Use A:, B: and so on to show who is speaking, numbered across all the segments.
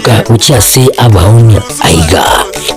A: chiduka gochia ase abaoonia. Aiga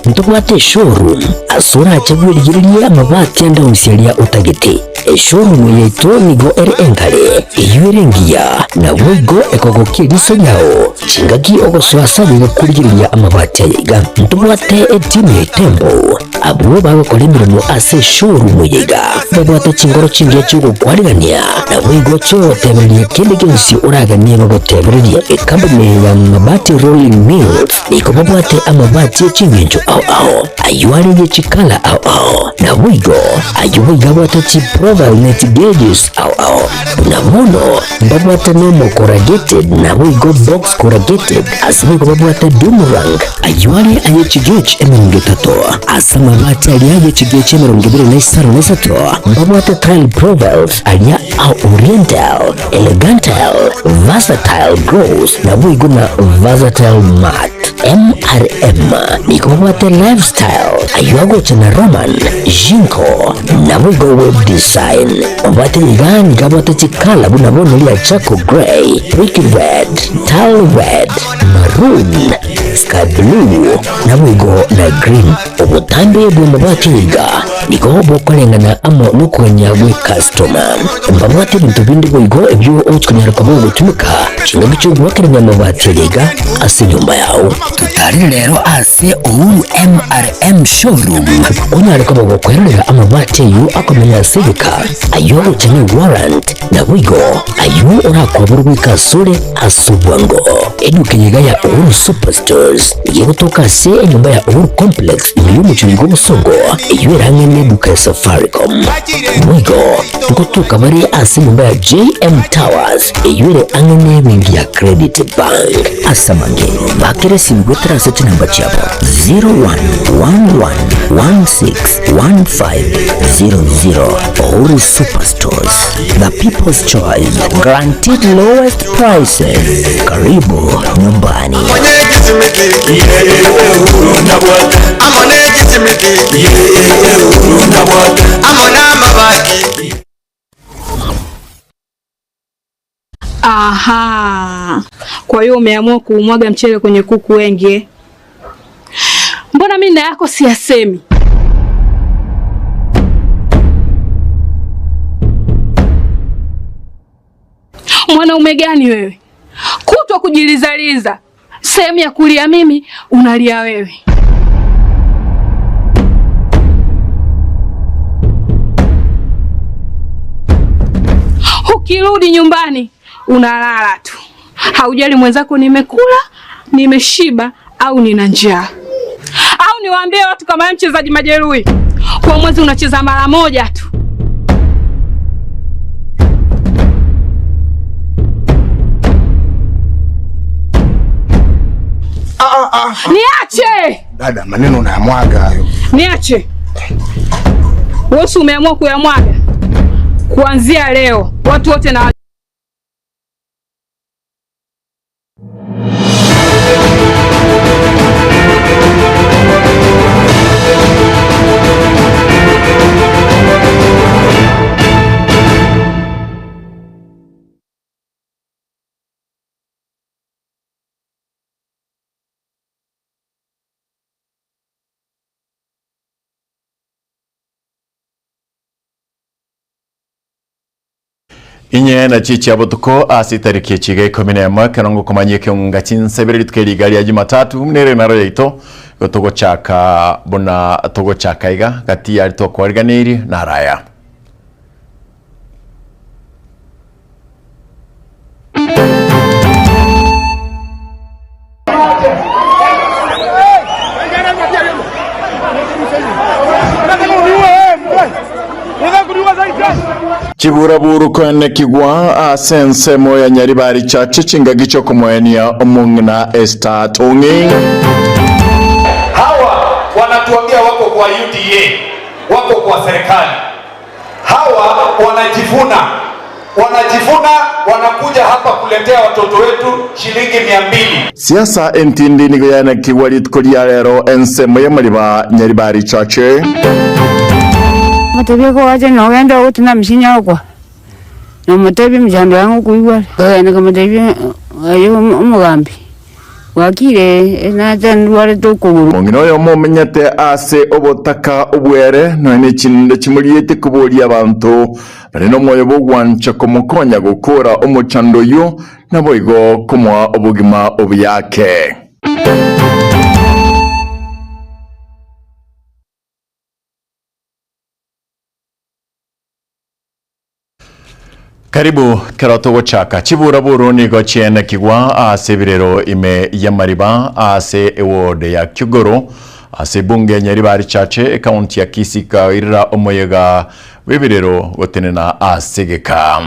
A: ntobwate eshowroom ase orache bwerigererie amabati ande onsi aria otagete. Eshowroom yaito nigo ere engare, eyio ere engiya, naboigo ekogokia eriso riao chingaki ogosoa ase aye gokorigereria amabati aya iga. Ntobwate etimu ya Itembo abwo bagokora emeremo ase eshowroom eye iga, babwate chingoro chingiya chi'ogokwarigania, naboigo chi'ogotebereria kende gionsi oraganie bagotebererie. Ekampuni ya Mabati Rolling Mills Nigo babwate amabati e chingencho ao ao, ayio are ye chikala ao ao, naboigo ayio boigo abwate chiprofile ne chigauges ao ao. Buna bono mbabwate normal corrugated naboigo box corrugated, ase boigo babwate doomerang, ayio are aye chigauge 30, ase amabati aria aye chigauge 23 mbabwate tile profiles aria a oriental, Elegantile, Versatile Gloss naboigo na Versatile Matte. MRM nigo babwate Lifestyle, ayio agocha na Roman, Jinko, naboigo Web Design. Babwate iga nigo abwate chikala buna bono ria Charcoal Grey, Brick Red, Tile Red, Maroon, Sky Blue, naboigo na Green. Obotambe bw'amabati iga nigo bokoreng'ana amo nokogania gw'ekastoma. Mbabwate ebinto binde boigo ebio ogochikonyara koba ogotumeka chingaki chi'ogoakerania amabati aria iga ase enyomba yao. Totarire rero ase Uhuru MRM Showroom onyare koba gokwerorera amabati ayio akomenya ase egeka, ayio agocha ne warrant, naboigo ayio orakoaborwe goika asore ase obwango. Eduka eye iga ya Uhuru Superstores nigo egotoka ase enyomba ya Uhuru Complex ime y'omochie bw'obosongo eyio ere ang'e neduka ya Safaricom. Boigo ngotoka bare ase enyomba ya JM Towers eyio ere ang'e nebenki ya Credit Bank. Ase amange bakere esimi goetera ase chinamba chiabo 0111161500 Uhuru Superstores, the people's choice, guaranteed lowest prices. Karibu nyumbani.
B: Aha, kwa hiyo umeamua kuumwaga mchele kwenye kuku wengi eh? Mbona mimi na yako siyasemi? Mwanaume gani wewe, kutwa kujilizaliza, sehemu ya kulia mimi unalia wewe. Ukirudi nyumbani unalala tu, haujali mwenzako nimekula, nimeshiba au nina njaa. Au niwaambie watu kama wewe mchezaji majeruhi, kwa mwezi unacheza mara moja tu. Niache
C: Dada, maneno unayamwaga hayo.
B: niache. Wewe si umeamua kuyamwaga? Kuanzia leo watu wote na
D: Inye nachi chia botuko ase etariki echiga ikomi na emo ekero ngokomanyia ekeunga chinsebere rituko eri iga ria Jumatatu nere naro yaito igo togochaka buna togochaka iga gati yari twakwariganeirie naraya. Chiburaburu koenekigwa ase ensemo ya Nyaribari Church chingaki chi'okomoenia omong'ina Esther Tong'i.
E: Hawa wanatuambia wako kwa UDA, wako kwa serikali. Hawa wanajivuna, wanajivuna, wanakuja hapa kuletea watoto wetu shilingi 200.
D: Siasa entindi nigo yaenekigwa rituko ria rero ensemo y'amariba Nyaribari Church.
F: Motebie kowache nogenda ogotina msinya okwa, nomotebia emechando yango okoigwa, kagenda kamotebia aye omogambi, Bwakire, nacha ndwarete okogoro.
D: Omong'ina oyomo omenyete ase obotaka obwere, nonya ne chinde chimoriete koboria abanto bare nomoyo bw'ogwancha komokonya gokoora omochando oyio, naboigo komoa obogima obuya ake. Karibu kero togochaka chiburaburu nigo chienekigwa ase ebirero ime y'amariba ase eward ya Kiogoro ase ebunge ya Nyaribari Chache ekaunti ya Kisii kairira omoyega bw'ebirero gotenena ase egeka.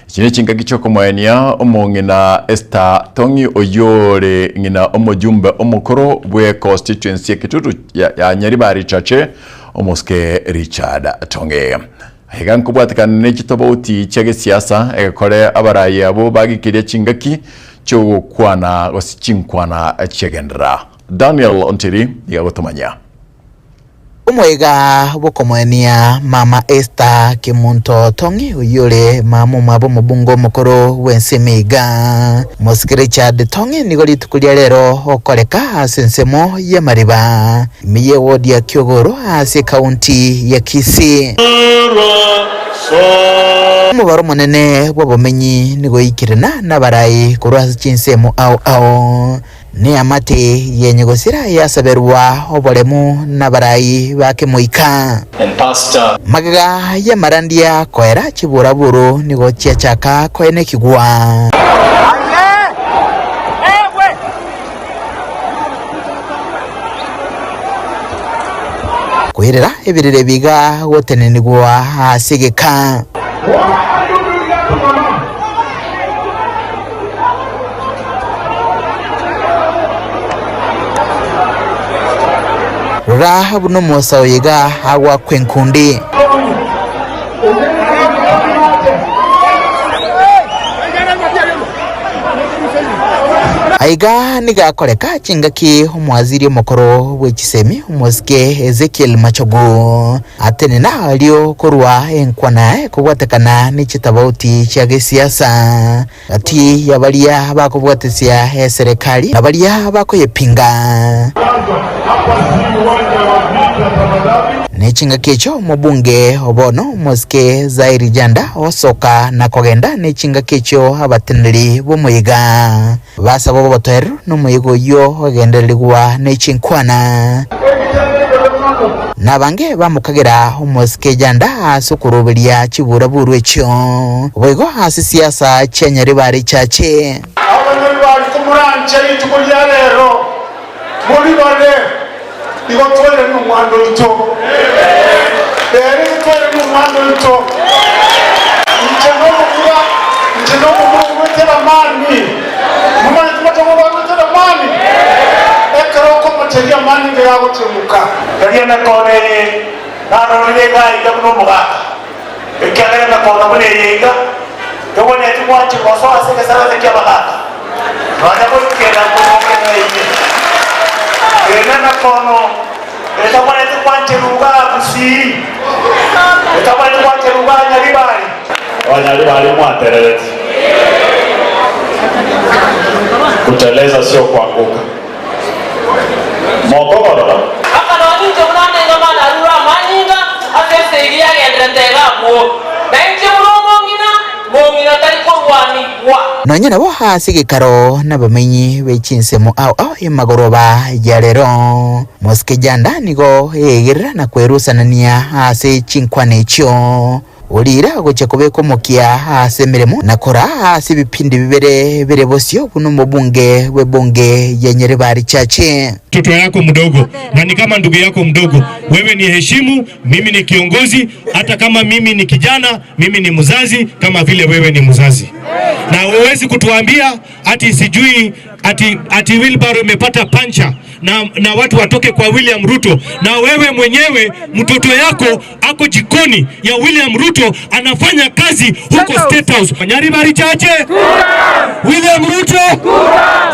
D: Echi nechingaki chiokomoenia omong'ina Esther Tong'i oyio ore ng'ina omojumbe omokoro bwe constituency ya Kitutu ya Nyaribari Chache omosike Richard Tong'i. Aiga nkobwatekana ne chitobauti chia gesiasa egekore abarayi abwo bagikeria chingaki chi'ogokwana gose chinkwana chi'egenderera. Daniel Ontiri nigo agotomanyia.
G: Omoyega bw'okomoenia mama Esther Kemunto Tong'i oyio ore mama omwabo omobunge omokoro bw'ense Meiga. Mosike Richard Tong'i nigo rituko ria rero okoreka ase ensemo y'amariba ime y'ewodi ya Kiogoro ase ekaunti ya Kisii. Omobaro omonene bw'obomenyi nigo oikirena nabarai korwa ase chinsemo ao ao. Neamate yenye gosira yasaberwa oboremu nabarai ba kemoika. Magega y'amarandia koera chiburaburu nigo chiachaka koenekigwa. Koirera ebirero ebi iga gotenenigwa ase egeka. Rora buna omosa oyo iga agoakwa enkundi. Aiga nigo akoreka chingaki omwaziri omokoro bwe chisemi omosike Ezekiel Machogu atenena ario korwa enkwana ekobwatekana ne chitabauti chia gesiasa gati ya baria bakobwatesia eserekari na baria bakoyepinga. Ne chingaki echio omobunge o bono omosike Zairi Janda osoka na kogenda ne chingaki echio abateneneri b'omoyega basaba obotoereru na omoyega oyio ogendererigwa ne chinkwana. Na abange bamokagera omosike Janda ase okoroberia chiburaburu echio, boigo ase siasa chia Nyaribari Chache.
E: Abanyaribari komoranche rituko ria rero, Moribare, igo toire nomwando oito. Rero igo toire nomwando oito. Inche nomomura, inche nomomura ogwete ramani. Momanyete mochongo bagwete ramani? Ekero okomocheria amani nigo agochemuka.
H: Erio emekoono eye narorire iga aiga buna omogaka, ekiagera emekoono buna eye iga togwenereti gwancherwa gosoa ase egesaranse ki'abagaaka, nonya goikera nkomokenera inwe. Eye nemekoono etagwenereti gwancherwa igaa Gusii, etagwenereti gwancherwa igaa Nyaribari. Abanyaribari mwaterereti, kuteleza sio kuanguka. Mokoborora.
I: Akarora inche buna nengama narure amanyinga ase esegi yagenderete iga abwo, na inche buna omong'ina, mong'ina tari korwanigwa.
G: Nonya nabo ase egekaro nabamenyi be chinsemo ao ao y'amagoroba ya rero. Mosike Janda nigo eegerera na kwerusanania ase chinkwana echio. Oriire gochia kobeka omokia ase emeremo na koraa ase ebipindi bibere bire bosio buna omobunge bw'ebunge ya Nyaribari Chache.
J: Mtoto yako mdogo na ni kama ndugu yako mdogo, wewe ni heshimu, mimi ni kiongozi. Hata kama mimi ni kijana, mimi ni mzazi kama vile wewe ni mzazi, na huwezi kutuambia ati sijui ati, ati wheelbarrow imepata pancha na, na watu watoke kwa William Ruto, na wewe mwenyewe mtoto yako ako jikoni ya William Ruto anafanya kazi huko State House. Nyaribari Chache, William Ruto,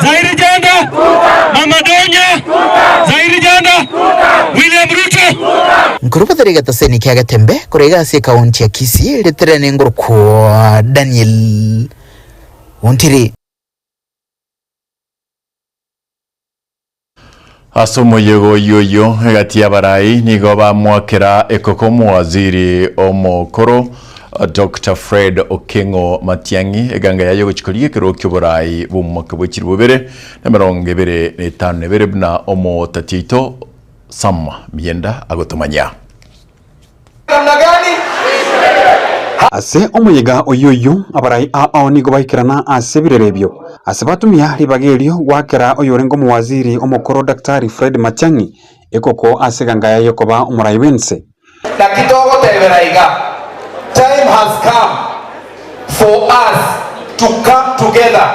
J: Zairi Janda, Mama Donya, Zairi Janda, William Ruto.
G: Nkorobothere egetaseni kia Getembe korwa iga ase ekaunti ya Kisii ritere nengorokwa Daniel Ontiri.
D: Ase omoyega oyio oyio egati y'abarai nigo bamwakera ekoko omowaziri omokoro Doctor Fred Okengo Matiang'i eganga yaye ogochia korigia ekerogo ki'oborai bw'omwaka bwe chilifu bibere na emerongo ebere na etano na ebere buna omotati oito Sam Mienda agotomanyia.
E: Namna gani?
K: Ase omoyega oyio oyio abarai ao nigo baikerana ase ebirero ebio, ase batumia ribaga erio goakera oyorenge omowaziri omokoro Daktari Fred Matiang'i ekoko ase eganga yaye yokoba omorai bw'ense.
E: Naki togotebera iga, Time has come for us to come together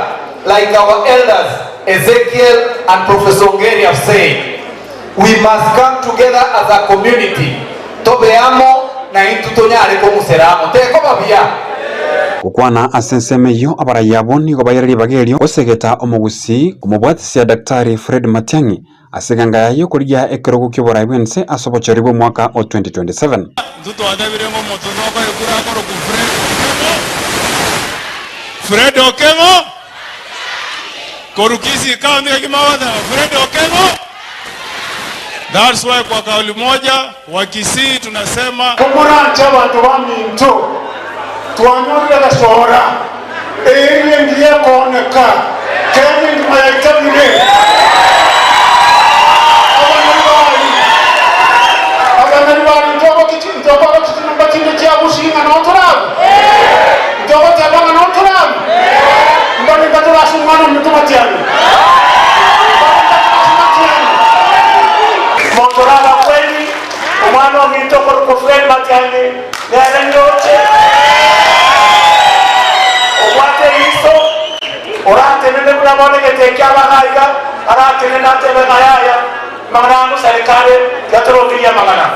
E: like our elders Ezekiel and Professor Ongeri have said. We must come together as a community tobe amo na intwe tonyare kong'usera amo. Tekoba buya?
K: Gokwana ase ensemo eyio abarai abwo nigo baira ribaga erio gosegeta omogusii komobwatisia Daktari Fred Matiang'i ase eganga yaye y'okorigia ekerogo ki'oborai bw'ense ase obochori bw'omwaka o 2027.
L: Intwe twatebire ng'a omonto nokoe ekura akorokwa Fred Okengo. Fred Okengo! Korwa Kisii County gaki magoteba Fred Okengo! That's why kwa kauli moja Wakisii tunasema.
H: Komoranche abanto baminto, twanyorire gasora, eeri engiya ekooneka, kenya engima yaitabire. Abanari bari, abanari bari, ntobwate chinyomba chinde chia Gusii ng'a noo torabe? Ntogoteba ng'a noo torabe? Mbarenta tore ase omwana ominto Matiang'i? Mbarenta tore ase Matiang'i? Montoraba kweli, omwana ominto okorokwa Fred Matiang'i nere ndoche obwate eriso, oratenene buna bono egete ekia abana aiga, aratenene atebe ng'a yaya, amang'ana aya ngosareka are, tiga torongerie amang'ana.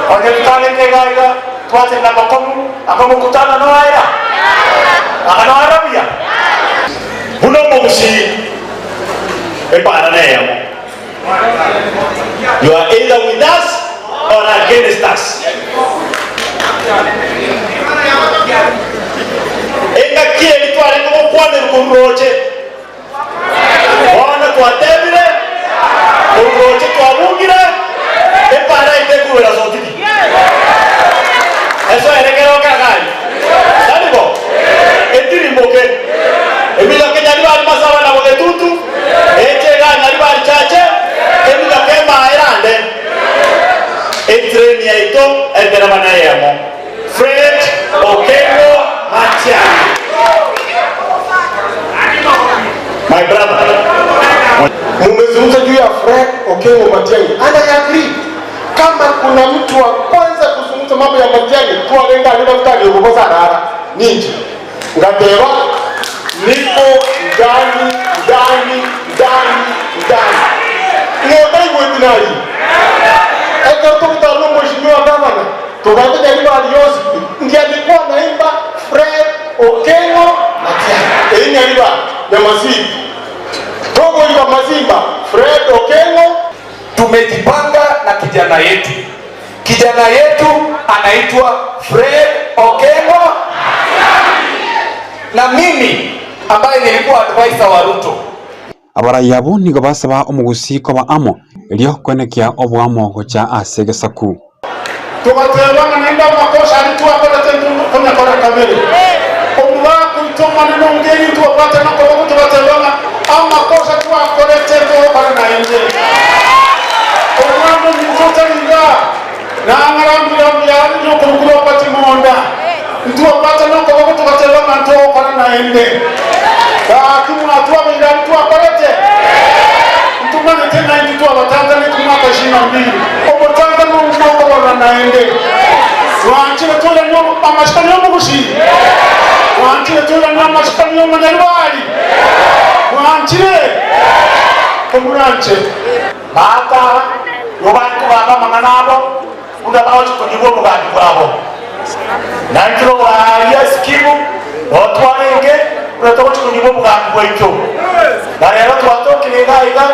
H: Onye totarenge iga iga, twatenena bokong'u, anga omokutano noera, anga noera buya.
M: Buna omogusii, epaara neyemo. You are either with us or against us. Engaki eri twarenge gokwanerwa korwa roche, bono twatebire korwa roche twabungire, epaara yaito ekorwera Sotiki. Esoere keroka gari. Tari bo? Etirimboke. Emigoke nyaribari masaba na bogetutu, eche iga nyaribari chache, emigoke emaa erande. Etrain yaito etereba neyemo. Fred Okengo Matiang'i. My brother.
C: Mumezungumza juu ya Fred Okengo Matiang'i and I agree. Kama kuna mtu wa kwanza kuzungumza mambo ya Matiang'i twarenge aria daktari ogobosa arara ninche ngateba niko ndani ndani ndani ndani ng'otaigweti naria ekero togotara na omweshimiwa gavana togatonya ribari yonsi pi ndiye alikuwa anaimba Fred Okengo Matiang'i eyio nyaribari Nyamasimba togoimba Masimba Fred Okengo
E: Tumejipanga na kijana yetu. Kijana yetu anaitwa Fred Okengo na mimi ambaye nilikuwa advisor wa Ruto.
K: Abarai abwo nigo basaba omogusii koba amo, erio koenekia oboamo gocha ase egesaku.
H: Togateba ng'a naende amakosa aria twakorete ntokonyakora kabere. Omogaka oito omonene onge intwe obwate nokoboko togateba ng'a amakosa twakorete ntogokora naende. Omwana ominto otari igaa, nang'ara mbuya mbuya yokorokwa Robert Monda, ntwabwate nokoboko togateba ng'a ntogokora naende. Gaki mwatwabeire aria twakorete? Ntomanyete ng'a intwe twabatantaneti mwaka ishirini na mbili, obotantani obo mokoborora naende. Twanchire toiranie amasikani y'omogusii? Twanchire toiranie amasikani y'omonyaribari? Mwanchire? Komoranche. Baaka nigo bare kogamba amang'ana abo buna bagochia konyigwa obogambi bwabo. Naintwe noboraria Sikimu noo twarenge buna togochia konyigwa obogambi bwaito. Na rero twatokire iga aiga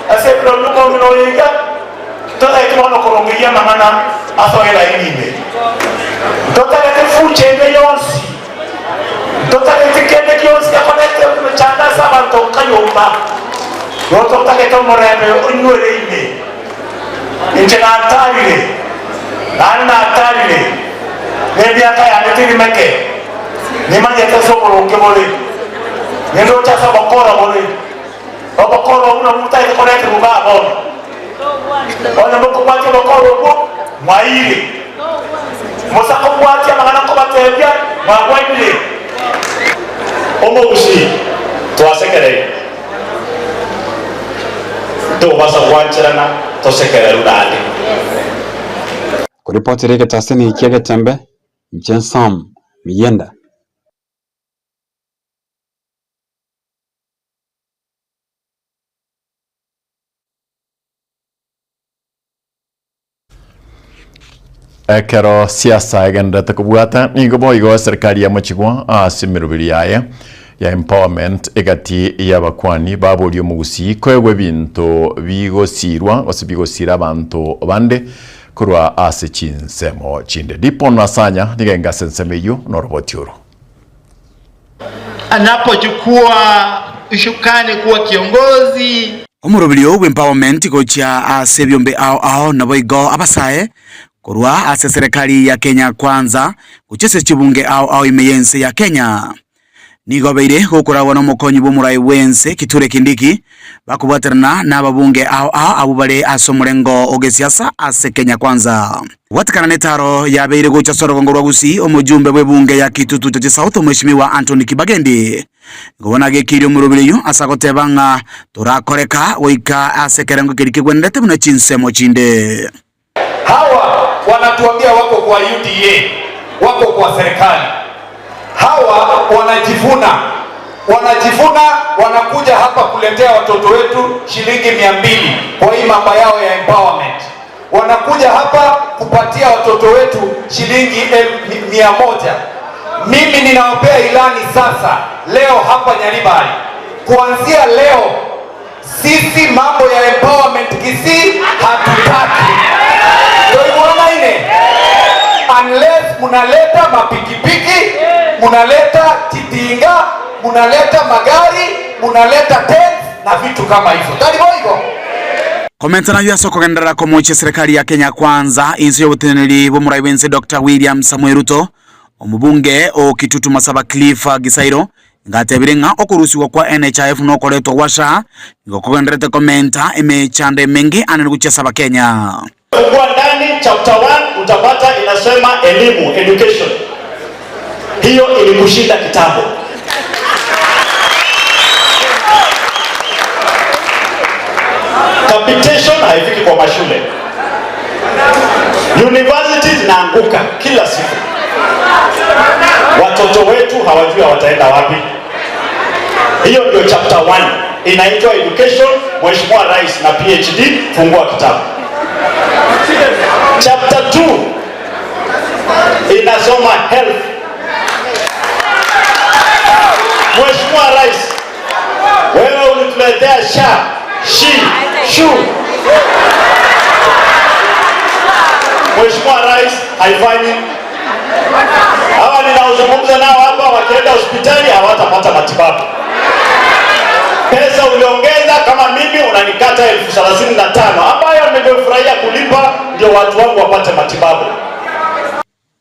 H: ase ebirori bi'omong'ina oyo iga, totagete bono korongeria amang'ana asoe elaini ime. Ntotagete fucha ende yonsi, ntotagete kende gionsi gekorete emechando ase abanto nkayomba. Igo totagete omorembe onywere ime. Inche natarire, naende natarire, na emiaka yane teri meke, nimanyete ase oboronge bore, nindoche ase obokora bore, na obokora obwo nabwo botagete koreterwa igaa bono. Onye mokobwatia obokora obwo, mwaeire. Mosakobwatia amang'ana nkobatebia, mwagwanire.
M: Omogusii twasekereire, ntobasa gwancherana tosekererwe naende.
K: Koripotera egetaseni kia Getembe, inche Sam Miyenda.
D: Ekero siasa egenderete kobwata, nigo boigo eserikari yamochigwa ase emeroberi yaye ya empowerment egati y'abakwani baboria omogusii koegwa ebinto bigosirwa gose bigosira abanto bande korwa ase chinsemo chinde. Dipon Asanya nigo aenge ase ensemo eyio noroboti oro.
N: Anapochukua ushukani kuwa kiongozi.
O: Omoroberi oo bw'empowerment gochia ase ebiombe ao ao naboigo abasae korwa ase eserekari ya Kenya Kwanza gochia ase chibunge ao ao ime y'ense ya Kenya. Nigo obeire gokoragwa nomokonyi bw'omorai bw'ense Kithure Kindiki bakobwaterana nababunge ao ao abwo bare ase omorengo o gesiasa ase Kenya Kwanza. Gwatekana netaro yabeire gocha ase orogongo rwa Gusii, omojumbe bw'ebunge ya Kitutu Chache South Omweshimiwa Anthony Kibagendi nigo bono agekeirie omoroberi oyio ase agoteba ng'a torakoreka goika ase ekerengo keria kegwenerete buna chinsemo chinde.
E: Hawa wanatuambia wako kwa UDA, wako kwa serikali. Hawa wanajivuna, wanajivuna, wanakuja hapa kuletea watoto wetu shilingi 200 kwa hii mambo yao ya empowerment. Wanakuja hapa kupatia watoto wetu shilingi 100. Mimi ninawapea ilani sasa leo hapa Nyaribari, kuanzia leo sisi mambo ya empowerment Kisii hatutaki. Ndio hivyo ine, unless munaleta mapikipiki, munaleta chitinga, munaleta magari, munaleta tents na vitu kama hizo. Tari boigo.
O: Komenta nayio ase okogenderera komochia serikali ya Kenya Kwanza inse y'oboteneneri bw'omorai bw'ense Doctor William Samoei Ruto, omobunge o Kitutu Masaba Cliff Gisairo Ngatebire ng'a okorusigwa kwa NHIF nokoretwa gwa SHA nigo kogendererete komenta emechando emenge anene gochia ase Abakenya.
M: Fungua ndani chapter 1 utapata inasema elimu, education. Hiyo ilikushinda kitambo. Capitation haifiki kwa mashule. Universities zinaanguka kila siku. Watoto wetu hawajui wataenda wapi. Hiyo ndio chapter 1 inaitwa education. Mheshimiwa Rais na PhD, fungua kitabu. Chapter 2 inasoma health. Mheshimiwa Rais, wewe ulituletea SHA, SHI, SHU. Mheshimiwa Rais haifanyi. Hawa ninaozungumza nao hapa wakienda hospitali hawatapata matibabu. Pesa uliongeza kama mimi unanikata 35,000 ambayo ningefurahia kulipa ndio watu wangu wapate matibabu.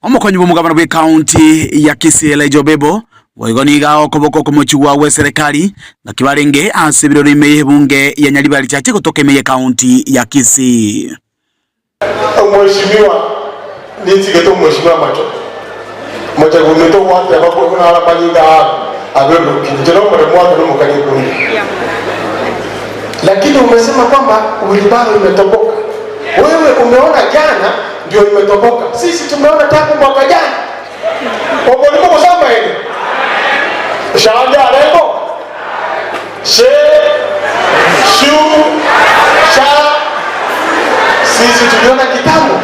O: Omokonyi bw'omogabana bw'ecounty ya Kisii Elijah Obebo boigo nigo okoboko okomochigwa gw'eserekari ngaki barenge ase ebiroro ime y'ebunge ya Nyaribari Chache gotoka ime y'ecounty ya Kisii.
C: Omweshimiwa, ninsigete omweshimiwa amacho, mochegu ominto ogwateba kwe buna are amanyinga aa abe oruki, inche nomoremu ake nomokani okunde. Lakini umesema kwamba wheelbarrow imetoboka. Wewe umeona jana ndio imetoboka, sisi tumeona tangu mwaka jana. Ogolimo kusamba ene shanja arengo she shu sha, sisi tuliona kitambo.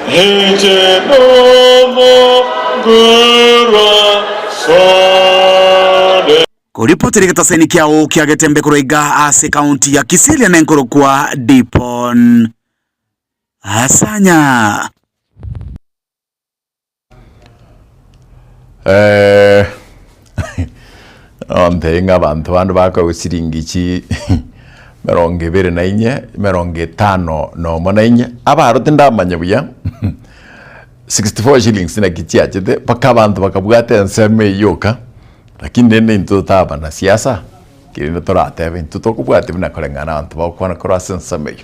L: Inche nomo ngurwa sone.
O: Koripotera egetaseni kiao kia Getembe korwa iga ase ekaunti ya Kisii eria nenkorokwa Dipon Asanya.
D: Eh, ontebie ng'a abanto bande bakoegwa chiringi chi. Emerongo ebere na inye, emerongo etano nomo na inye, abaro tindamanya buya 64 shillings naki chiachete mpaka abanto bakabwata ensemo eyio yoka, lakini rende intwe totaba na siasa, kerende toratebe intwe tokobwatia buna koreng'ana abanto bagokwana korwa ase ensemo eyio.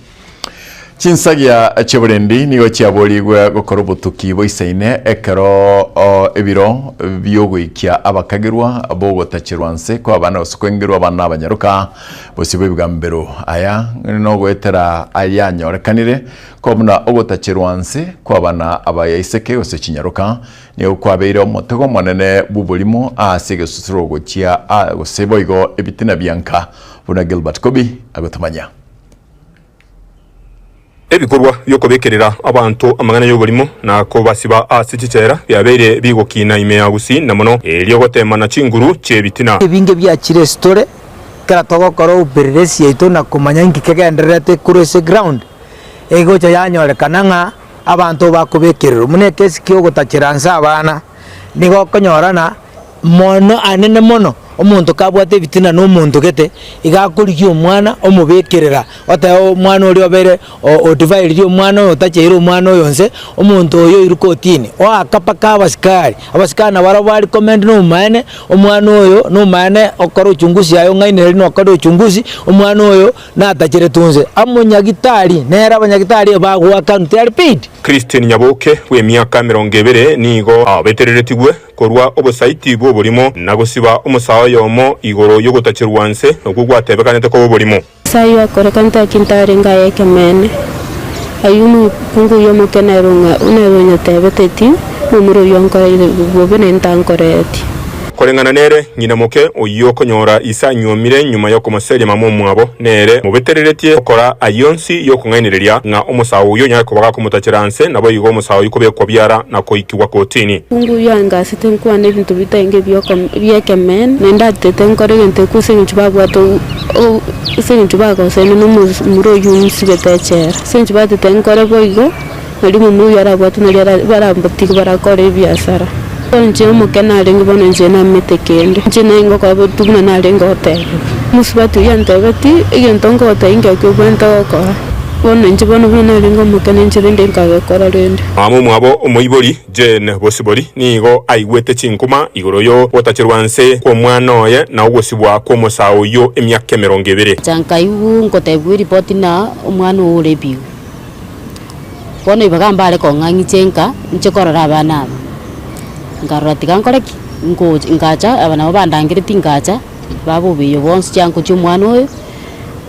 D: Chinsagia chi'oborendi nigo chiaborigwe gokora obotuki boisaine ekero ebiro bi'ogoikia abakagerwa bogotacherwa nse kw'abana gose kwengerwa abana abanyaroka bosio bw'ebigambero. Aya nogoetera ayanyorekanire koba buna ogotacherwa nse kw'abana abaiseke gose chinyaroka nigo kwabeire omotego omonene bw'oborimo ase egesusuro gochia gose boigo ebitina bianka buna Gilbert Kobi agotomanya.
P: Ebikorwa bi'okobekerera abanto amang'ana y'oborimo na kobasiba ase chichela biabeire bigokina ime ya Gusii na mono erio goteemana chinguru chi'ebitina.
Q: Ebinge biachire ase tore, ekero togokora upelelezi yaito na komanya inki kegendererete korwa ase ground, egocha yanyorekana ng'a abanto bakobekererwa. Buna ekesi kia ogotachera nse abana, nigo okonyorana mono anene mono, omonto kabwate ebitina na omonto gete, iga akorigia omwana omobekerera, oteba omwana oria obeire odivairirie omwana oyo otacheire omwana oyo nse, omonto oyo oirwe kotini, oaka mpaka abasikari, abasikari nabarabwo barecommend na omomaene, omwana oyo na omomaene okore uchunguzi yaye ong'ainereria na okore uchunguzi, omwana oyo natacheretwe nse. Amonyagitari nere abanyagitari bagoakanwa they are paid.
P: Christine Nyaboke bw'emiaka emerongo ebere nigo abetereretigwe korwa obosaiti bw'oborimo na gosiba omosaa oyomo igoro y'ogotacherwa nse okwo gwatebekanete koba oborimo.
R: Ase ayio akorekanete aki ntarenge aye ekeene, ayio omokungu oyio omoke nere nere onyetebeteti, momura oyio onkoreire bobe naende tankoreti.
P: Koreng'ana nere, ng'ina moke oyio okonyora ise anyuomire nyuma y'okomoseria mama omwabo, nere mobetereretie gokora ayio onsi y'okong'ainereria, ng'a omosae oyio onyare koba gakomotachera nse, naboigo omosae oyio kobekwa biara na koikigwa kotini.
R: Omokungu oyio angasete nkwane ebinto bitarenge bi'ekeene, naende atete nkore egento ekio ase engencho babwate ase engencho bagosaine nomomura oyio onsibete echela. Ase engencho batete nkore boigo, nario omomura oyio arabwatwe nario barambotige barakore ebiasara. Bono inche omoke narenge bono inche namete kende, inche naye ngokora botuko buna narenge gotebigwa. Omosubati oyio antebetie, egento ngogotebia inki obwenerete gokora. Bono inche bono buna narenge omoke ninche rende nkagekora rende.
P: Mama omwabo omoibori, Jane Bosibori, nigo aigwete chinkuma igoro y'ogotacherwa nse kw'omwana oye na ogosibwa kw'omosae oyio emiaka emerongo ebere.
S: Inche nkaigwa ngotebigwa eripoti ng'a omwana oo orepigwe. Bono ibaga mbare kong'ang'icha enka, inche korora abana aba. Nkarora tiga nkore ki? Nkocha nkacha aba nabo bandangeretie nkacha, babobeyo bonsi chiango chia omwana oyo,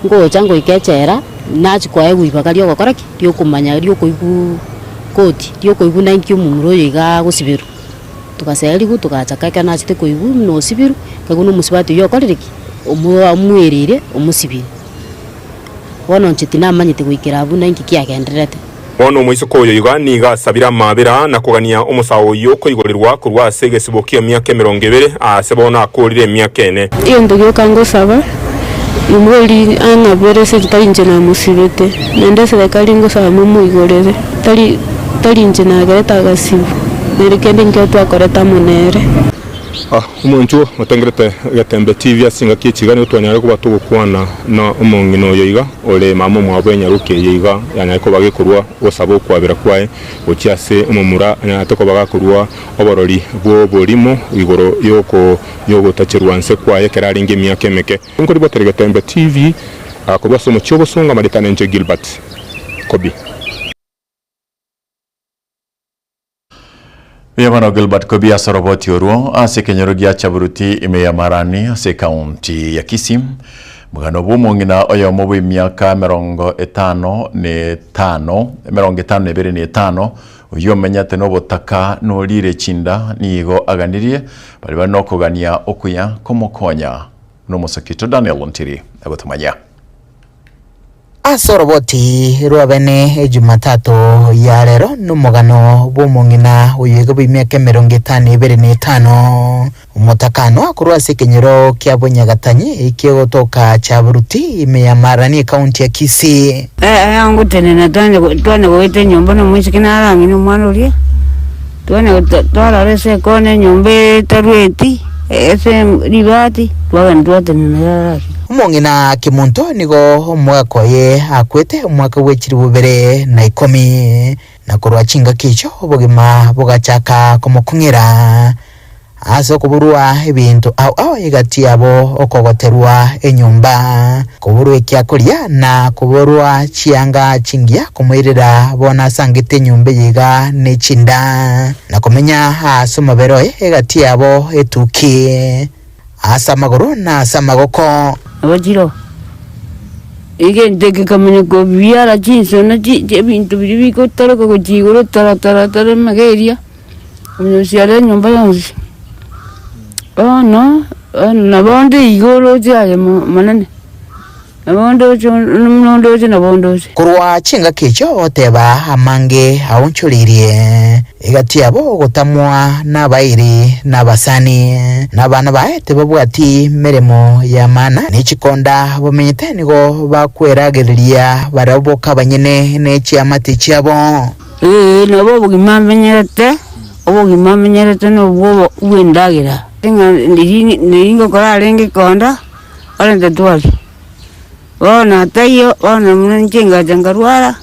S: ngocha ngoika echela, nachia koegwa ibaga ria ogokora ki? Ria okomanya ria okoigwa koti, ria okoigwa naki omomura oyo iga agosiberwa. Togaserigwa togacha ka ekero nachete koigwa buna osibirwe, nkaigwa na omosubati oyio okorire ki? Omo omwerire omosibire. Bono inche tinamanyete goikera abwo na inki kiagendererete.
P: Bono omoiseke oyo iga nigo asabire amaabera na kogania omosae oyio koigorerwa korwa ase egesibo ki'emiaka emerongo ebere, aase bono akoorire emiaka ene.
R: Egento gioka ngosaba, imweri ang'abere ase tari inche namosibete, naende eserekari ngosaba momoigorere, tari tari inche nagerete agasibwa, nere kende nkio twakorete amo nere.
P: Omonto otengerete egetembe TV ase engaki ye chiga nigo twanyare koba togokwana na omong'ina oyo iga ore mama omwabo enyaroke eye iga yanyare koba gekorua gosaba okwabera kwaye gochia ase omomura anyarete koba gakorua oborori bw'oborimo igoro yogotacherwa nse kwaye ekero arenge emiaka emeke. Nkoribotera egetembe TV korwa ase omochie obosongo amaretano enche Gilbert Kobi.
D: Buya bono Gilbert Kobi ase oroboti orwo ase ekenyoro gia Chaburuti ime ya Marani ase ekaunti ya Kisii. Omogano bw'omong'ina oyomo bw'emiaka emerongo etano na etano, emerongo etano na ebere na etano, oyio omenyete nobotaka norire chinda nigo aganirie baria bare nokogania okuya komokonya. Nomosakito Daniel Ontiri agotomanyia.
G: Ase oroboti rw'abene Ejumatatu ya rero nomogano bw'omong'ina oyo iga bw'emiaka emerongo etano ebere na etano, omotakanwa korwa ase ekenyoro kia Bonyagatanyi ekegotoka Chaburuti ime ya Marani ekaunti ya Kisii.
F: Angotenena twanya goeta enyomba na omoiseke narang'ina omwana oria, twanya twarara ase ekona enyomba etarueti. Ase ribati twagenda twatenena yarasi.
G: Omong'ina Kemunto nigo omwaka oye akwete omwaka bwe chilifu bibere na ikomi, na korwa chingaki echio obogima bogachaka komokong'era ase okoborwa ebinto ao ao egati yabo okogoterwa enyomba, koborwa ekiakoria na koborwa chianga chingiya komoirera bono asangete enyomba eye iga ne chinda, na komenya ase omobere oye egati yabo etuki, ase amagoro na ase amagoko.
F: Nabo chiroo, egento eke gekamanya kobiara chinsona chi ebinto biria bigotoroka gochia igoro tara tara tara emega eria, Onyosiare enyomba yonsi. Bono, bono nabo onde iga oroche aye Omonene, nabo ondoche nondoche nabo ondoche.
G: Korwa chingaki echio ogoteba amange aonchoreirie egati yabo ogotamwa nabairi na abasani, na abana baye tibabwati meremo y'amaana, ne chikonda bamenyete nigo bakweragereria barabwo boka abanyene ne chiamate chiabo.
F: Ee, nabo obogima amenyerete, obogima amenyerete nobwo bw'endagera. Ng'a riria riria ngokora arenge konda, orente twaria. Bono taiyo, bono buna inche ngacha nkarwara,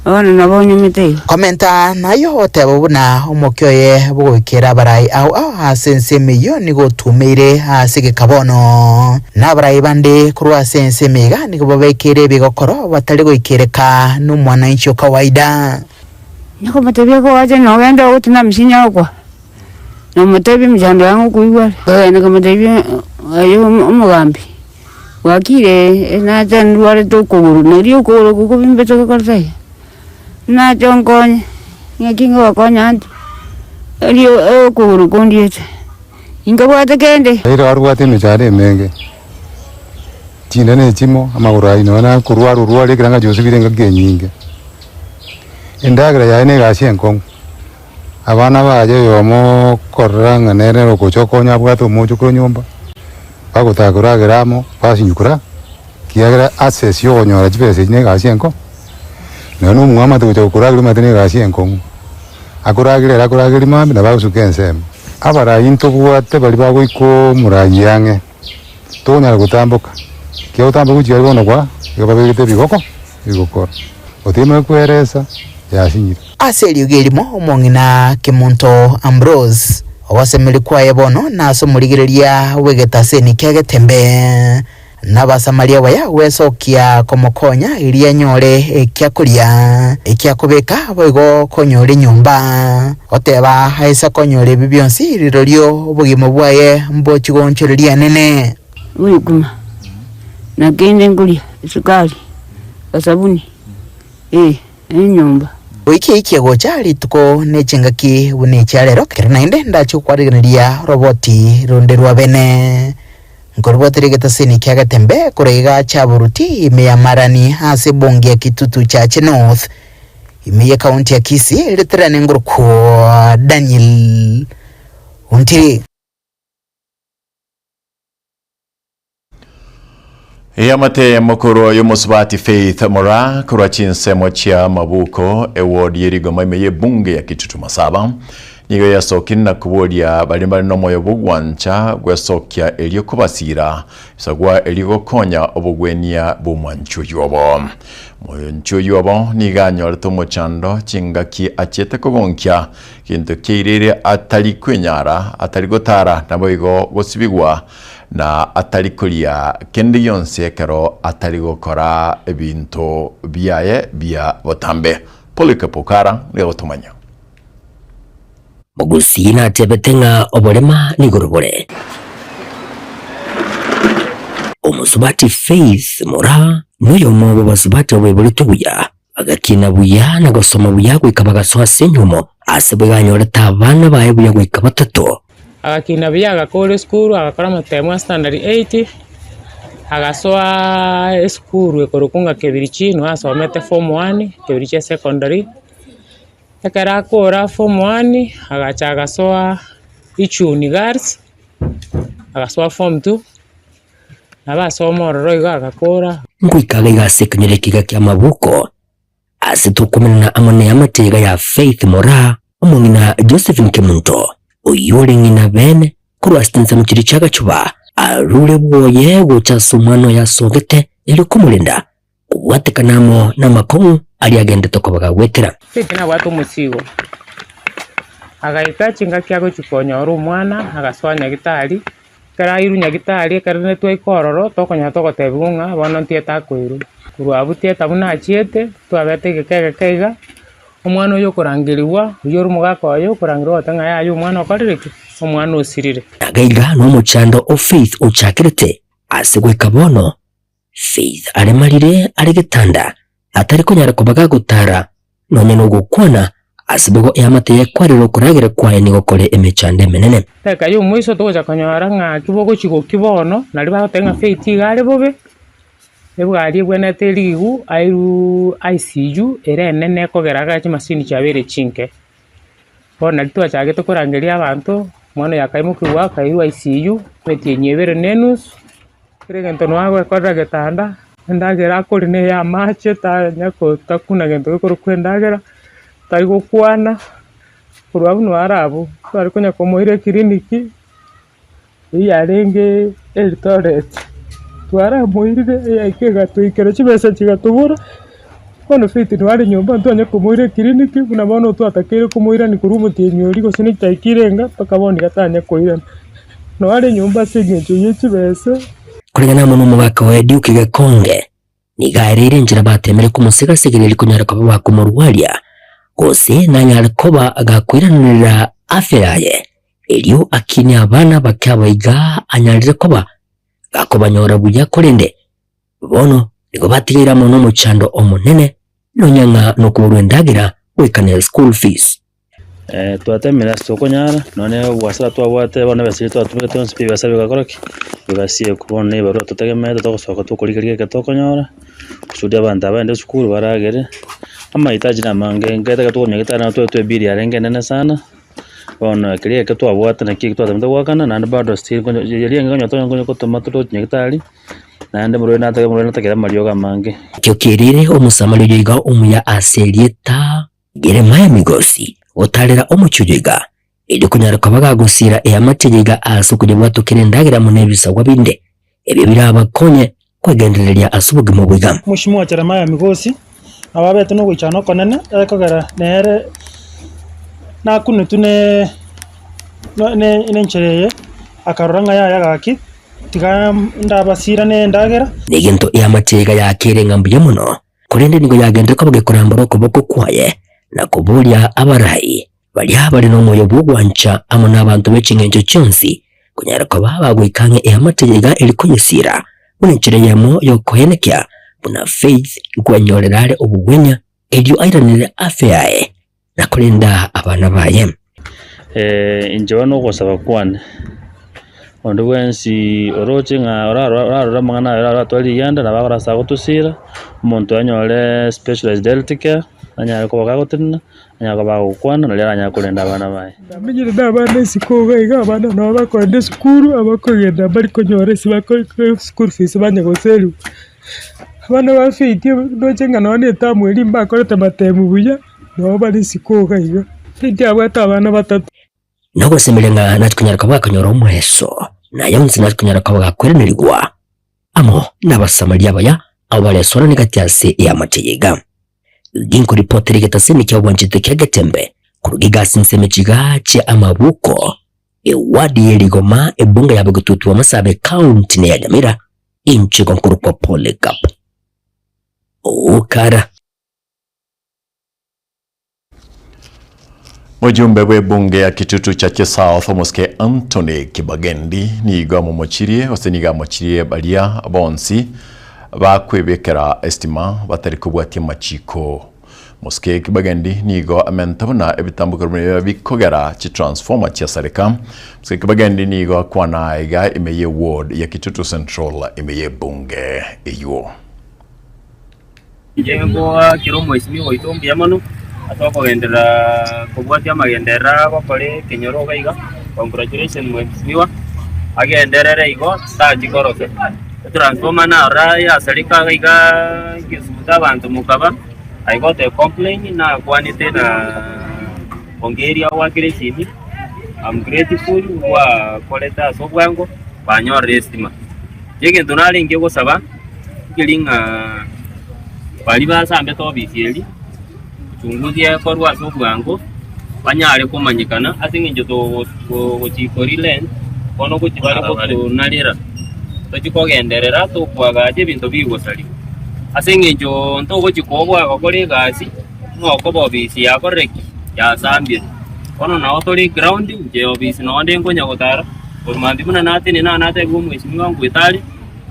F: bono nabo onyomete igo.
G: Komenta naye oteba buna omokia oye bogoikera abarai ao ao ase ensemo eyio nigo otumeire ase egeka bono. Na abarai bande korwa ase ensemo iga nigo babekeire ebigokoro batari goikereka nomwananchi o kawaida.
F: Nyakomotebia koacha nogende ogotina amisinyo agokwa, nomotebia emechando yango okoigwa are. Nkagenda nkamotebia aye omogambi, bwakire nacha ndwarete okogoro, nario okogoro oko kobimbete gokorete iga, nacha onkonye, ng'aki ngogokonya ante, erio okogoro kondiete. Inkabwate kende.
T: Raila arwate emechando emenge, chinda ne echimo, amagoro ayio nonya nakorwara orware ekeranga chiosibire engaki enyinge. Endagera yaye na egasi enkong'u, abana baye oyomo okorora ng'a nere ogocha okonya abwate omochokoro nyomba, bagotaka koragera amo, basinywa kora, ekiagera access ya okonyora chibesa echi na egasi enkong'u. Nonya na omwamate gocha gokorageria omanyete na egasi enkong'u. Akoragera ere akorageria mambia nabo agosuka ensemo. Abarai ntobwate baria bagoika omorai ang'e, tokonyara gotamboka, ekiagera gotamboka gochia aria bono kwa igo babegete ebigoko ebigokoro, otiemire kweresa yasinyire.
G: Ase eriogi erimo omong'ina Kemunto Ambrose, ogosemeria kwaye bono nase omorigereria bw'egetaseni kia Getembe. N'Abasamaria abaya gwesokia komokonya erio anyore ekiakoria, ekiakobeka, boigo konyora enyomba. Goteba aise konyora ebi bionsi, rirorio obogima bwaye mbochie goonchoreria anene.
F: Obokima, na kende nkoria, esukari, esabuni, eh, enyomba.
G: Goika eikie gocha rituko ne chingaki buna echia rero, ekero naende ndache gokwarigereria roboti ronde rwa bene. Nkoribwatera egetaseni kia Getembe korwa iga Chaburuti ime ya Marani ase ebunge ya Kitutu Chache North ime ye county ya Kisii riterane ngorokwa Daniel Ontiri.
D: Eamate mokoro y'omosubati Faith Moraa korwa chinsemo chia Mabuko eward ye Rigoma ime y'ebunge ya Kitutu Masaba Nigo yasokire na koboria baria bare nomoyo bw'ogwancha gwesokia erio kobasiira, isagwa erio gokonya obogwenia bw'omwanchi oyio obo. Omwanchi oyio obo nigo anyorete omochando chingaki achiete kogonkia gento kiairire atari kwenyara, atari gotara, naboigo gosibigwa, na atari koria kende gionsi ekero atari gokora ebinto biaye bia botambe. Polycarp Okara nigo agotomanya.
A: Mogusii natebete ng'a oborema nigoro bore. Omosubati Faith Moraa noyomo bw'abasubati abaiboretwe buya, bagakina buya na gosoma buya goika bagasoa ase enyuomo, ase boigo anyorete abana baye buya goika batato.
U: Agakina buya agakora esukuru agakora amatemo a standard eight, agasoa esukuru ekorokwa ng'a Kebirichi nigo asomete form one, Kebirichi secondary. Ekero akora form one, agacha agasoa Ichuni girls, agasoa form two, nabo asoma ororo igo agakora.
A: Ngoika iga ase ekenyoro ekiga ki'amabuko, ase tokomenana amo neamate iga ya Faith Moraa, omong'ina Josephine Kemunto, oyio ore ng'ina bene. korwa ase chinsemo chiria chi'agachuba, arure bwoye gocha ase omwana oye asogete, erio komorenda, kobwatekana amo namakong'u aria agendete koba gagwetera.
U: Faith nabwate omosigo, agaika chingaki agochia konyora omwana, agasoa nyagitari, ekero airwe nyagitari ekero rende twaika ororo, tokonyora togotebiwa ng'a bono ntieta akoirwa. Korwa abwo tieta buna achiete, twabete egeka egeke iga, omwana oyo okorangerigwa, oyio ore omogaka oye okorangerigwa ogoteba ng'a yaya omwana okorire ki? Omwana osirire.
A: Nagaiga nomochando o Faith ochakerete ase goika bono, Faith aremarire are getanda, atari konyara koba gagotara, nonya nogokwana, ase boigo eamate yekwarire okoragera kwaye nigo kore emechando emenene.
U: Dakika y'omoiso togocha konyora ng'aki bogochi gokia bono, nario bagoteba ng'a Faith iga are bobe, ebwari ebwenerete erigigu airwe ICU ere enene ekogera iga chimasini chiabeire chinke. Bono nario twachagete korangeria abanto, omwana oyo akaimokigwa akairwa ICU, emetienyi ebere na enusu, kera egento nabo agoekorera getanda, endagera akoria na eya amache tanya ko takuna gento gekorokwa endagera, tari gokwana, korwa abwo noo are abwo, tware konya komoira eclinic, eyio yarenge Eldoret, twaramoirire eyaika egatoikera chibesa chigatobora, bono faith noo are nyomba ntwanya komoira eclinic buna bono twatakeire komoirani korwa omotienyi oria gose ne chidaika irenga mpaka bono iga tanya koirana. Noo are nyomba ase eng'encho ye chibesa.
A: Koreng'ana amo nomogaka oye Duke Gekonge, nigo aereire enchera bateemire komosega-segeria erio konyara koba bakomorwaria, gose nanyare koba gakoiranerera afya yaye, erio akinie abana bake abaiga anyarire koba gakobanyora buya korende bono nigo batigaire amo nomochando omonene, nonya ng'a nokoborwa endagera goika ne school fees.
B: Twatemire ase tokonyara, nonye na obwasara twabwate bono ebesa eria twatumegete yonsi pi ebesa bigakora ki? Bigasiekwa. Bono na ebarua totegemeete togosoka tokorigereria eke tokonyora, kusudi abanto aba bagende esukuru baragere, amahitaji na amange, nkere ekero tokonywa getari nabo twetwe ebill yarenge enene sana, bono keria eke twabwate naki eki twatemete goakana, naende bado still nkonye riria riaye nkonya kotoma torochi nyagetari. Naende omorwaire natake omorwaire natakere amariogo amange.
A: Ekio kerire Omosamaria oyo iga omuya ase erieta Yeremia Migosi gotaarera omochie oyo iga, erio konyara koba gagosiira eamate eye iga ase okonyebwatokera endagera amo nebisagwa binde, ebio birabakonye kwegendereria ase obogima obo iga.
V: Mheshimiwa Jeremiah Migosi nabo abete nogoichana okonene ekogera nere nakunetwe ne ne nenchera eye, akarora ng'a yaya gaki tiga ndabasirane endagera.
A: Negento eamate iga yakeire ng'a mbuya mono, Korende nigo yagenderete koba gekorambora okoboko kwaye na koboria abarai baria bare nomoyo bw'ogwancha amo nabanto be ching'encho chionsi konyara koba bagoika ang'e eamate eye iga eri koyesiira buna enchera eyemo y'okoenekia buna Faith nkwenyorera are obogwenia erio airanere afya yaye na korenda abana baye.
B: Inche bono ogosaba kwane, onde bwensi oroche ng'a orarore amang'ana aya oratware rigenda nabo akore ase agotosira, omonto anyore specialized health care, anyare koba gagotenena, anyare koba agokwana naria aranyare korenda abana baye.
V: Namenyire na abana isiko iga iga, abana nabo bakogenda esukuru, abakogenda mbari konyora ase bako school fees banya goseriwa. Abana ba faith ndoche ng'a nonye na etamu eria mbakorete matemu buya. Nabo bare isiko iga iga. Faith abwate abana batato.
A: Nogosemeria ng'a natikonyara koba gakonyora omoeso, na aya onsi natikonyara koba gakoiranerigwa amo n'Abasamaria abaya abwo baresoanane gati ase eamate eye iga. Ginkoripotera egetaseni kia obwanchete kia Getembe korwa giga ase ensemo chiga chia amabuko, ewadi ye rigoma, ebunge ya Bogetutu Amasabe County ne ya Nyamira, inche gonkorokwa Polycarp Okara.
D: Mojumbe bw'ebunge ya Kitutu Chache South omosike Anthony Kibagendi nigo amomochirie gose nigo amochirie baria bonsi bakwebekera estima batari kobwatia amachiko. Mosike Kibagendi nigo amente buna ebitambukero buna biba bikogera chitransformer chiasareka. Mosike Kibagendi nigo akwana aiga ime ye ward ya Kitutu Central ime y'ebunge eywo.
W: Inche ngoakera omoisimigwa oito mbuya mono ase okogenderera kobwatia amagenderero agokora ekenyoro iga iga, congratulations mheshimiwa, agenderere igo tachia korosa. Etransformer narora yasareka iga igaa egesuta abanto mokaba, I got a complain nakwanete na Ongeria ogoakera esimi. I'm grateful gwakorete ase obwango banyorire estima. Egento narenge gosaba nkeri ng'a baria basambete ofisi eria, uchunguzi ekorwe ase obwango, banyare komanyekana ase eng'encho togochi korilent bono gochi bare gotonarera, tochi kogenderera tokoagacha ebinto bigosarigwa. Ase eng'encho ntogochi koboa gokora egasi, ng'a okoba ofisi yakorire ki? Yasambire. Bono nao tore ground, inche ofisi nonye nde nkonya gotara, korwa mambia buna natenena natebiwa omweshimiwa ngoeta are,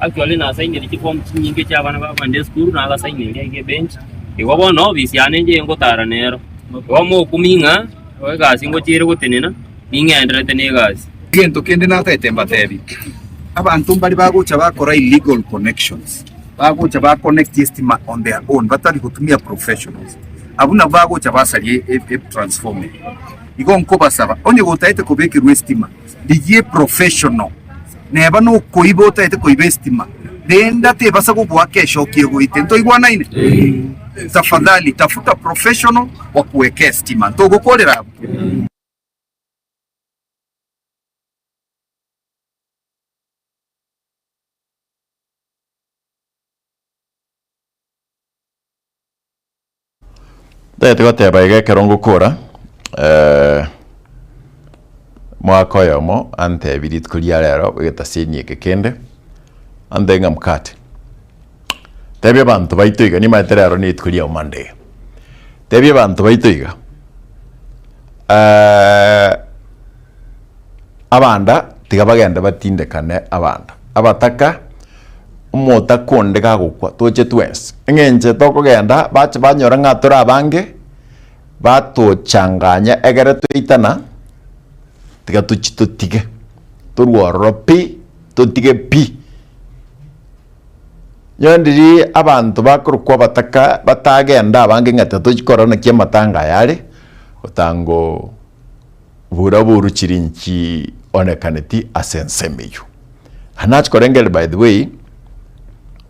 W: actually nasainire chiform chinyinge chia abana bakogenda esukuru, nagasaineria iga ebench, igo bono ofisi yane inche ngotara nero. Igo mokumia ng'a egasi ngochiere gotenena, ning'endererete na egasi.
H: Egento kende natagete mbatebi, abanto mbare bagocha bakora illegal connections, bagocha ba connect estima on their own batari gotumia professionals, abwo nabwo bagocha basaria etransformer eye. Igo nkobasaba, onye gotagete kobekerwa estima, rigia eprofessional, neba nokoiba otagete koiba estima, renda tebasa gogoaka eshoki egoite. Ntoigwanaine? Tafadhali tafuta professional wakuwekee estima. Ntogokorera abwo?
D: Ntagete goteba iga ekero ngokora, mwaka oyomo antebi rituko ria rero egetaseni eke kende, antebie ng'a mkate, tebia abanto baito iga nimanyete rero na rituko ria Monday, tebia abanto baito iga abanda tiga bagende batindekane abanda, abataka. Omotaka onde gagokwa, toche twensi. Eng'encho tokogenda, bache banyora ng'a tore abange, batochanganya egere toitana, tiga tochie totige, torwe ororo pi, totige pi. Nyowe ndiri abanto bakorokwa abataka batagenda abange ng'a tiga tochie korora naki amatanga aya are, otango bura boru chiri nchionekaneti ase ensemo eywo. Naende nachia korengereria by the way,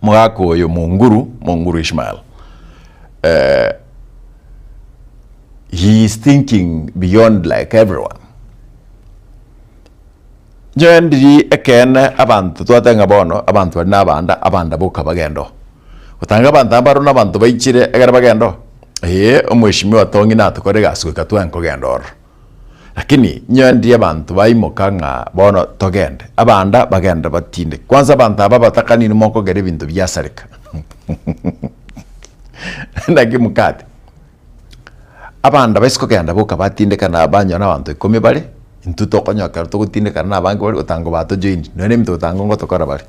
D: omogaka oyo Monguru, Monguru Ishmael, he is thinking beyond like everyone. Nyowe ndiri ekeene abanto twateba ng'a bono abanto baria na abanda, abanda boka bagende oo. Gotanga abanto aba baroo na abanto baichire ekero bagende oo, ee omweshimiwa Tong'i natokore egasi goika twang'e kogenda ororo. Lakini nyowe ndiria abanto baimoka ng'a bono togende, abanda bagende batinde. Kwanza abanto aba abatakanini mokogera ebinto biasareka. Naki mokate? Abanda baise kogenda boka batindekana banyora na abanto ikomi bare, intwe tokonyora ekero togotindekana na abange bare otango batojoini, nonya na ebinto otango ngotokora bare.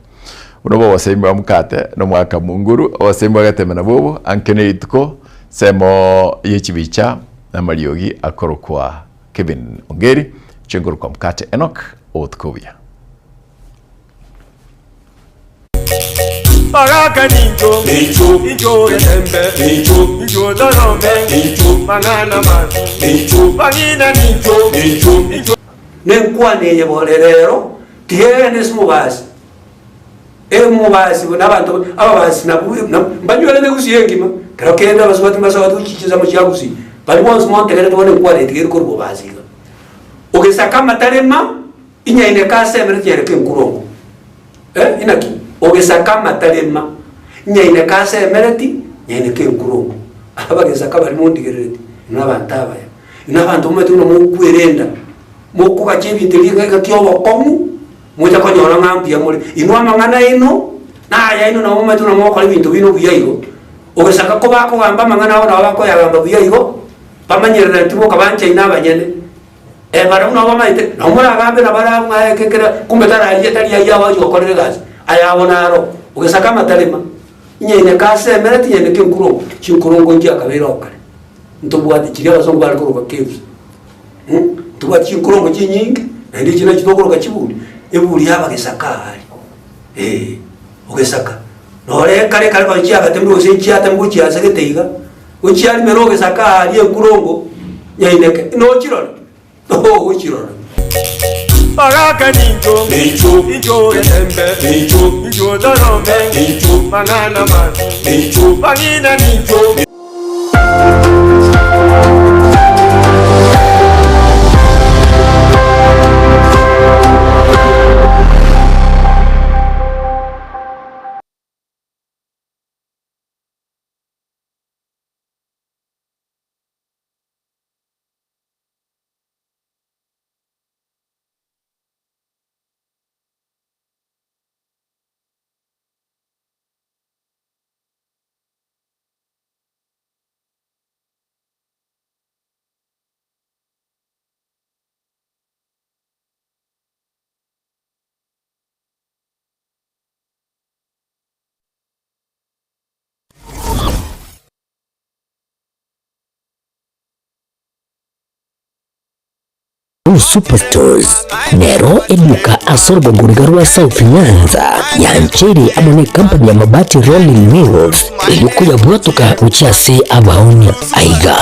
D: Buna obogosemia bwa mokate na omwaka monguru, obosemia bwa geteme nabwo obo, anke na rituko, ensemo ye chibicha na amariogi akorokwa Kevin Ongeri, inche nkorokwa Mokate Enock, obotuko obuya.
I: Baraka nincho, incho getembe, incho torome, mang'ana mabi, bang'ina nincho, incho.
J: Nenkwana eye bore rero, tiga egende ase omobasi, Omobasi buna abanto ababasi nabwo mbanywerete gusii engima, kero kende abasubati mbasoete gochia chinsemo chia gusii, baria bonsi montegerete bono enkwana eye tiga ere korwa bobasi iga. Ogesaka amatarema, inyaineke ase emere tinyaineke enkurongo. Eh, inaki? Ogesaka amatarema, inyaineke ase emere ti, nyaineke enkurongo. Abagesaka baria mondigerereti, inwe abanto abaya, inwe abanto momanyete buna mokwerenda, mokogacha ebinto ebi engaki ya obokong'u. Mocha konyora ng'a mbuya more inwe amang'ana aino na ayaino nabo momanyete buna mogokora ebinto bino buya igo. Ogesaka kobakogamba amang'ana abo nabo bakoyagamba buya igo, bamanyerereti boka banchaine abanyene. Eh, barabwo nabo bamaete, nabo moragambe nabarabwo ng'a eke kera kumbe tararia tari ayio agochi gokorera egasi, ayabo naro. Ogesaka amatarema, inyaineke ase emere tinyaineke enkurongo, chinkurongo nchiakabeire oo kare, ntobwate chiria abasongo bare koroka caves. Ntobwate chinkorongo chinyinge, naende echi nachio tokoroka chiburi, eburi y'abagesaka aria, eh, ogesaka. Nore kare kare konya chiagatemirwe gose nchiatemirwe gochia ase gete iga, gochiarimera ogesaka aria enkurongo nyaineke, nochirore, ogochirora.
I: Baraka nincho, incho getembe, incho torome, mang'ana mabi, bang'ina nincho.
A: Uhuru Superstores nero eduka ase orogongo riga rwa South Nyanza yancheire amo ne company ya Mabati Rolling Mills eyio koyabwatoka gochia ase abaonia. Aiga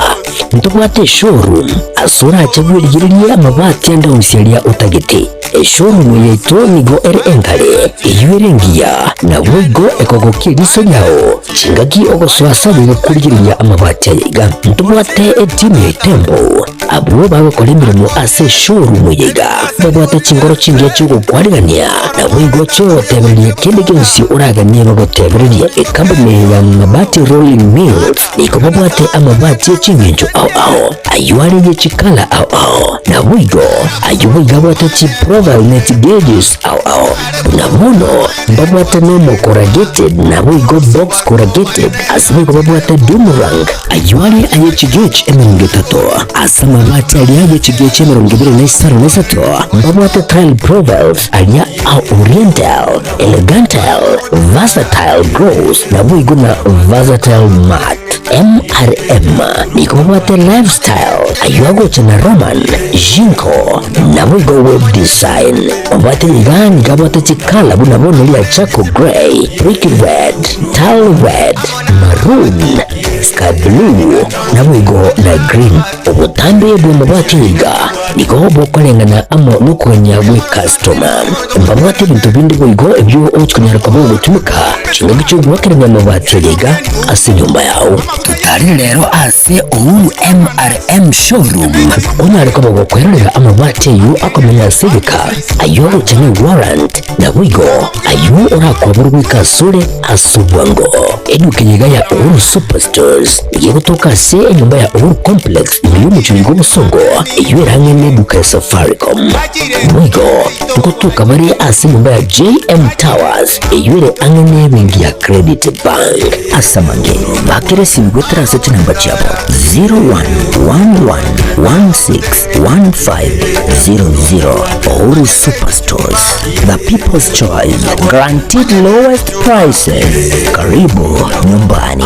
A: ntobwate eshowroom ase orache bwerigererie amabati ande onsi aria otagete. Eshowroom yaito nigo ere enkare, eyio ere engiya, naboigo ekogokia eriso riao chingaki ogosoa ase aye gokorigereria amabati aya iga. Ntobwate etimu ya Itembo Abwo bagokora emeremo ase eshowroom eye iga babwate chingoro chingiya chi'ogokwarigania, naboigo chi'ogotebereria kende gionsi oraganie bagotebererie. Ekampuni ya Mabati Rolling Mills nigo babwate amabati e chingencho ao ao, ayio are ye chikala ao ao, naboigo ayio boigo abwate chiprofile ne chigauges ao ao. Buna bono mbabwate nomo corrugated naboigo box corrugated, ase boigo babwate Dumrang, Ayio are aye chigechi emerongo etato, ase amabati aria aye chigechi emerongo ebere na isano na isato, mbabwate tile profiles aria a Oriental, Elegantal, Versatile Gloss, naboigo na Versatile Matte. MRM nigo babwate Lifestyle, ayio agocha na Roman, Jinko, naboigo Web Design. Babwate iga nigo abwate chikala buna bono ria Charcoal Grey, Brick Red, Tile Red, Maroon, Sky blue, naboigo na green. Obotambe bw'amabati iga nigo bokoreng'ana amo nokogania gw'ecustoma. Mbabwate ebinto binde boigo ebio ogochikonyara koba ogotumeka chingaki chi'ogoakerania amabati aria iga ase enyomba yao. Totarire rero ase Uhuru MRM Showroom onyare koba gokwerorera amabati ayio akomenya ase egeka, ayio agocha ne warrant, naboigo ayio orakwaborwe goika asore ase obwango. Eduka eye iga ya Uhuru Superstores nigo egotoka ase enyomba ya Uhuru Complex ime y'omochie oiga obosongo, eyio ere ang'e neduka ya Safaricom. Boigo ngotoka bare ase enyomba ya JM Towers eyio ere ang'e nebenki ya Credit Bank. Ase amange, bakera esimi goetera ase chinamba chiabo 0111161500. Uhuru Superstores, the people's choice, guaranteed lowest prices. Karibu nyumbani.